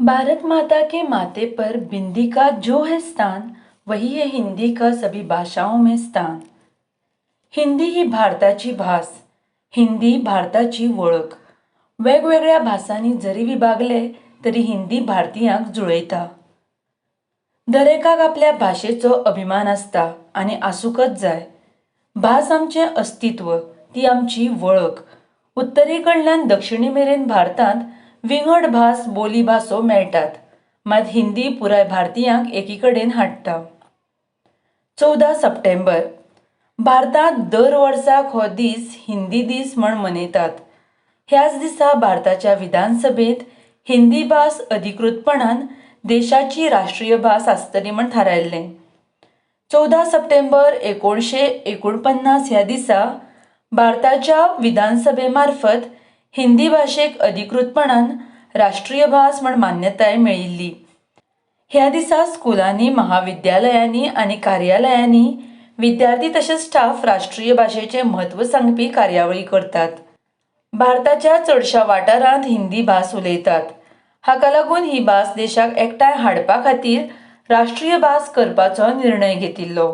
भारत माता K माथे पर बिंदी का जो है स्थान, वही है हिंदी का सभी भाषाओं में स्थान. हिंदी ही भारताची भास, हिंदी भारताची वळख. वेगवेगळ्या भासांनी जरी विभागले तरी हिंदी भारतीयांक जुळयता. दरेकाक आपल्या भाशेचो अभिमान आसता आनी आसूंकच जाय. भास आमचें अस्तित्व, ती आमची वळख. उत्तरे कडल्यान दक्षिणे मेरेन भारतांत विंगड भास, बोली भासो मेळटात, मात हिंदी पुराय भारतीयांक एकी कडेन हाडटा. 14 सप्टेंबर भारतांत दर वर्साक हो दीस हिंदी दीस म्हण मनयतात. ह्याच दिसा भारताच्या विधानसभेंत हिंदी भास अधिकृतपणान देशाची राष्ट्रीय भास आसतली म्हण थारायल्लें. 14 सप्टेंबर 1949 ह्या दिसा भारताच्या विधानसभे मार्फत हिंदी भाशेक अधिकृतपणान राष्ट्रीय भास म्हण मान्यताय मेळिल्ली. ह्या दिसा स्कुलांनी, महाविद्यालयांनी आनी कार्यालयांनी विद्यार्थी तशेंच स्टाफ राष्ट्रीय भाशेचें म्हत्व सांगपी कार्यावळी करतात. भारताच्या चडश्या वाठारांत हिंदी भास उलयतात. हाका लागून ही भास देशाक एकठांय हाडपा खातीर राष्ट्रीय भास करपाचो निर्णय घेतिल्लो.